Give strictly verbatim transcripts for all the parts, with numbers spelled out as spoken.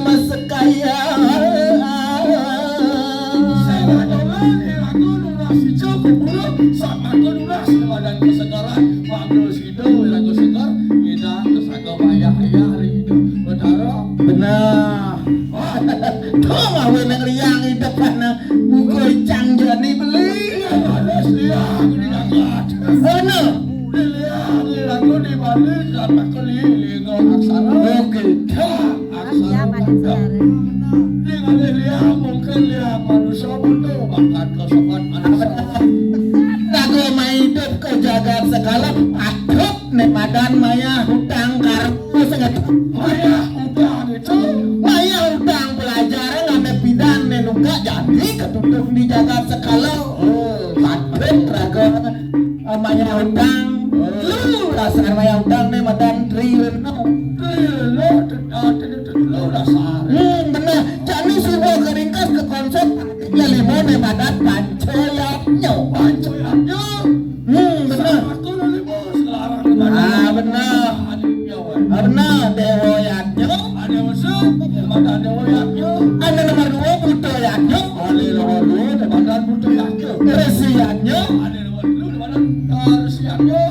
Sekaya. Sing adolan, iraga nunas ijo kepura, sat mangko nunas badan kesegaran, mangda sida iraga seger, ngidang tesaga payah-ayah ring Ida Betara. Beneh. Tuh, mawinan liang idep ana buka icang jani beli. Iya, halus liang di dagat. Beneh. Di liang, di lagu, di balik, sat mangko li-, lingga aksara. Oke. Dah. Aksara mantap. Ning alih liang, mungkin liang manusia butuh bakat kasopan manusia. Lagu maidup ka jagat sekala, patut né madan mayah utang kartu sanget. Mayah utang itu. Mayah utang pelajaran ané pidan né nuka jadi katutup di jagat sekala. Oh, patut raga. Mayah utang. Lu dasar mayah utang né madan tri rena. Tri rena, telu dasar. Hmm, beneh. Jani suba karingkes ka konsep lelima né madan panca yadnya. Panca yadnya. Hmm, beneh. Satu lelima selarang. Ah, beneh. Ah, beneh. Dewa yadnya. Ada masuk, madan dewa yadnya. Ada nomor dua, buta yadnya. Ada nomor dua, madan buta yadnya. Resi yadnya. Ada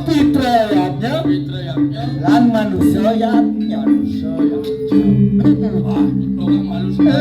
Pitra yadnya. Pitra yadnya. Lan manusa yadnya. Manusa yadnya. Wah, itu kan manusia.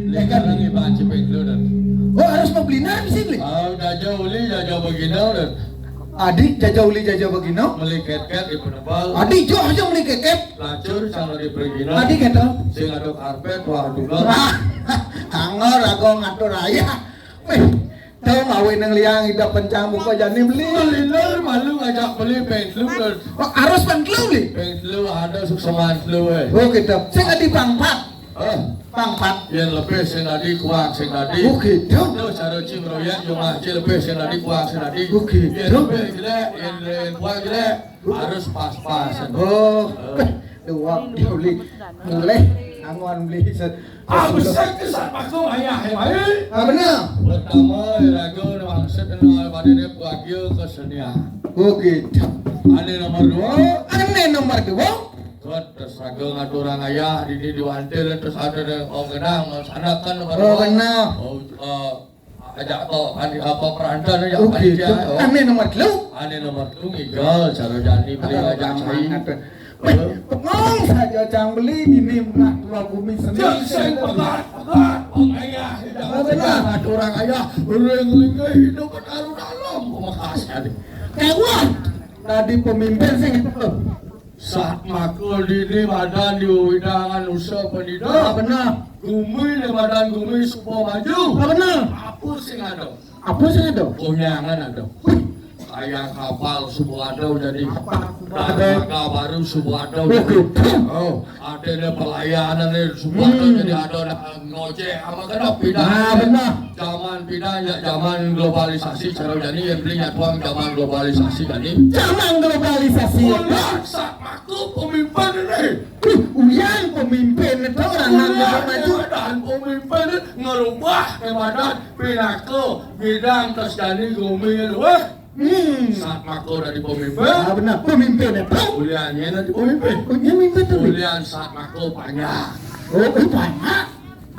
Lekan lagi banci pengklu dan. Oh, harus mau belinar di sini. Ah, jaja uli, jaja begina dan. Adi, jaja uli, jaja begina. Meli ketket di penebal. Adi, jo aja meli ketket. Lacur, sang di pergina. Adi, kata. Sing ada karpet, wah, dugal. Wah, anggar aku ngatur ayah. Weh, Dong, awi nang liang ida pencang buka jani beli. Beli lur, malu ngajak beli pengklu lur. Oh, harus pengklu beli? Pengklu ada sukseman klu, eh. Oh, gitu. Sing adi pangpat. Eh. Pangpat. Yang lebih sing tadi kuat sing tadi. Oh, gitu. Itu cara cing royak, cuma cing lebih sing tadi kuat sing tadi. Oh, gitu. Yang lebih jelek, yang, yang kuat jelek. Harus pas-pasan. Oh. Eh. Dua beli. Mulai angon beli. Ah, besar ke sat paku ayah, eh, baik. Ah, benar. Pertama, iraga maksud pada dia bahagia kesenian. Oh, gitu. Ane nomor dua. Ane nomor dua. Kot tersaga ngaturang ayah, dini diwantil, terus ada orang kenang, sanakan nomor dua. Oh, benar. Oh, eh, Ajak to, kan, apa, perantan, ajak. Oh, gitu. Panitia, oh. Ane nomor telu? Ane nomor telu ngigal, cara jani beli. Ada ngajak orang cai. Semangat, eh. Weh, bengong saja cang beli, dini nak tua gumi seni. Cek sing pegat, pegat, bang ayah. Oh, benar. Ada orang ayah, orang linggih, hidup bertaruh dalam, pemekasnya nih. Kewat. Tadi pemimpin sing itu. Sat makul dini madan di wewidangan usa penida. Ah, benar. Gumi di madan gumi suba maju. Ah, benar. Apa sing ada? Apa sing ada? Gunyangan ada. Wih. Kayang kapal suba ada jadi. Kapal suba ada. Darmaga baru suba ada. Oh, gitu. Oh, ada pelayanan nih suba ada. Hmm. Jadi ada nak ngojek apa kena pindah. Ah, benar. Zaman pindah ya zaman globalisasi cara jani yang beli nyatuang zaman globalisasi tadi. Zaman globalisasi. Ulah sat Aku pemimpin ini. Wih, ulian pemimpin itu orang yang ulian maju. Dan pemimpin ngerubah kemadan pinaka bidang terjadi gumi luwih. Hmm. Sat mako dari pemimpin. Ah, benar. Pemimpin itu. Uliannya nanti pemimpin. Punya mimpin tuh. Ulian sat mako banyak. Oh, oh, banyak.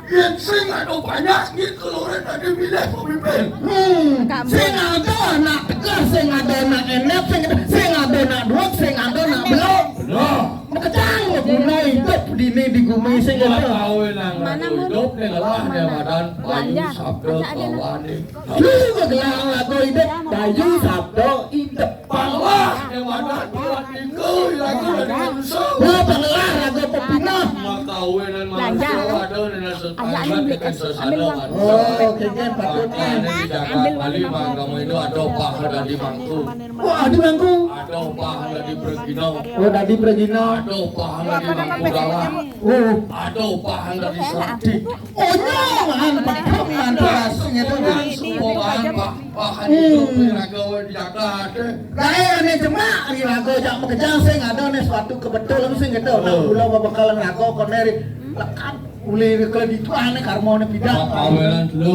Yén sing ada banyak, yén keluaran ada milih pemimpin. Hmm, sing ada anak tegar, sing ada anak enak, sing, sing ada anak duit, sing ada anak belok. Benar. Makecang guna hidup dini di Misi kene. Kawinan idup ning gelah ning badan payu sabda kawane. Lu gelah lagu idup payu sabda idup. Pangelah ning badan kuat iku lagu dari manusia. Lu pangelah lagu pepinah. Makawinan manusia ada ning sesana. Oh, kengken patut. Makane di Jakarta Bali mangkamu itu ada paha dadi mangku. Oh, ada mangku. Ada paha dadi pregina. Oh, dadi pregina. Ada paha dadi mangku galah. Oh, ada paha dadi sati. Oh, nyaman, Pak. Mantas, gitu, kan. Semua bahan, Pak. Bahan itu, piraga, di Jakarta. Lah, ini cuma, di raga, jak makejang, sing ada, nih, suatu kebetulan, sing, gitu. Nah, kula bebekalan raga, kon, nih, lekap, uli, kalau di itu, aneh, karmone, bidang. Kawinan dulu.